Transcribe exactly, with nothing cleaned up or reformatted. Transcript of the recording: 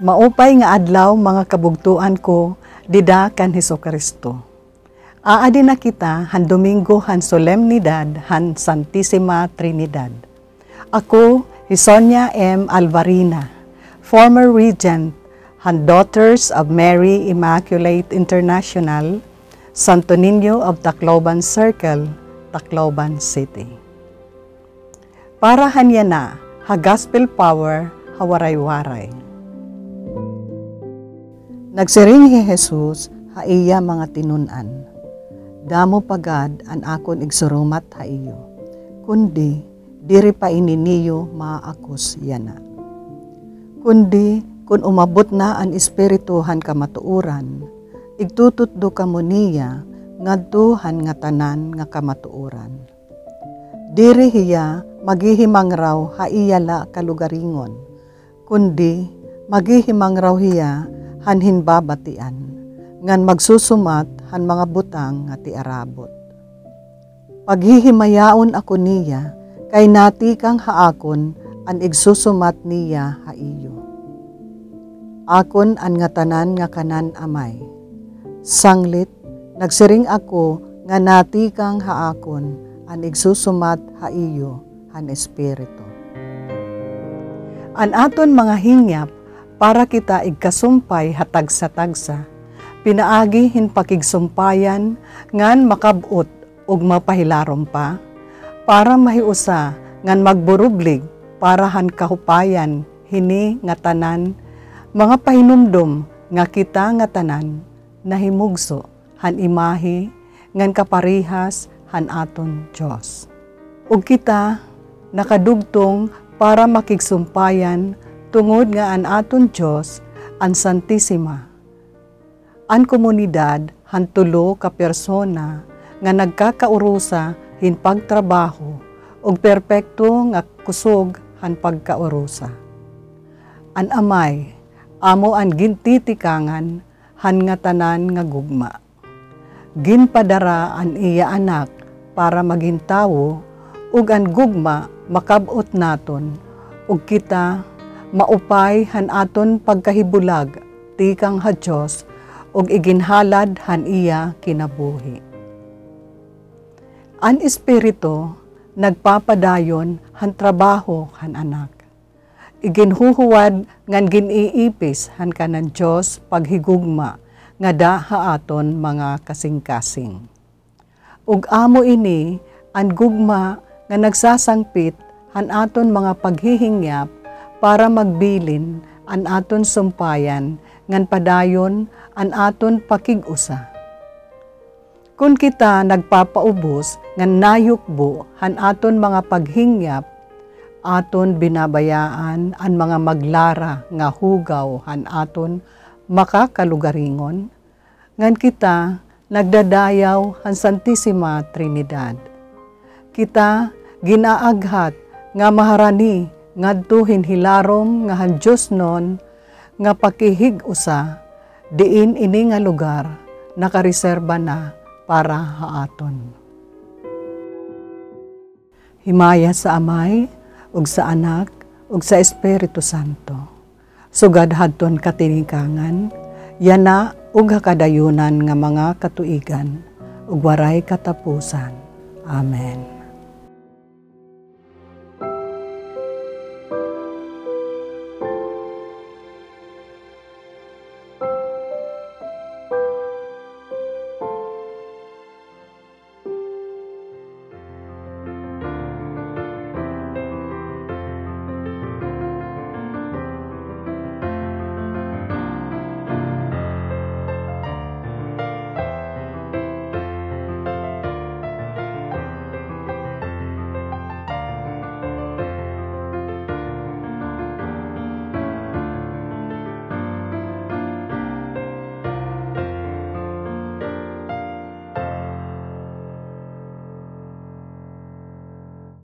Maupay nga adlaw, mga kabugtoan ko dida kan Hesukristo. Aadi na kita han Domingo han Solemnidad han Santisima Trinidad. Ako hi Sonia M. Alvarina, former regent han Daughters of Mary Immaculate International, Santo Niño of Tacloban Circle, Tacloban City. Para han yana ha Gospel Power ha Waray-Waray. Nagsiring hi Jesus ha iya mga tinun-an, "Damo pa gad an akon igsurumat ha iyo, kundi diri pa ini niyo maakos yana. Kundi kon umabot na an Espiritu han kamatuoran, igtututdo kamo niya ngadto han ngatanan nga kamatuoran." Diri hiya maghihimangraw ha iya la kalugaringon, kundi maghihimangraw hiya han hinbabatian, ngan magsusumat han mga butang nga tiarabot. Paghihimayaon ako niya, kay natikang ha akon an igsusumat niya ha iyo. Akon an ngatanan nga kanan Amay. Sanglit, nagsiring ako nga natikang ha akon an igsusumat ha iyo han Espiritu. An aton mga hingyap para kita igkasumpay ha tagsa-tagsa, pinaagi hin pakigsumpayan ngan makab-ot ug mapahilarom pa, para mahiusa ngan magburublig para han kahupayan hini ngatanan, mga pahinumdom nga kita ngatanan nahimugso han imahe ngan kaparehas han aton Dios. Ug kita nakadugtong para makigsumpayan tungod nga an aton Dios an Santisima, an komunidad han tulo ka persona nga nagkakaurusa hin pagtrabaho ug perpekto nga kusog han pagkaurusa. An Amay amo an gintitikangan han ngatanan nga gugma. Ginpadara an iya Anak para magin tawo, ug an gugma makab-ot naton, ug kita maupay han aton pagkahibulag tikang ha Dios, ug iginhalad han iya kinabuhi. An Espiritu nagpapadayon han trabaho han Anak. Iginhuhuwad ngan gin-iipis han kanan Dios paghigugma ngada ha aton mga kasingkasing. Ug amo ini an gugma nga nagsasangpit han aton mga paghihingyap para magbilin an aton sumpayan ngan padayon an aton pakig-usa. Kon kita nagpapaubos ngan nayukbo han aton mga paghingyap, aton binabayaan an mga maglara nga hugaw han aton makakalugaringon, ngan kita nagdadayaw han Santisima Trinidad. Kita gin-aaghat nga maharani ngadto hin hilarom nga han diosnon nga pakihig-usa, diin ini nga lugar nakareserba na para ha aton. Himaya sa Amay, ug sa Anak, ug sa Espiritu Santo, sugad hadton katinikangan, yana ug ha kadayunan nga mga katuigan, ug waray katapusan. Amen.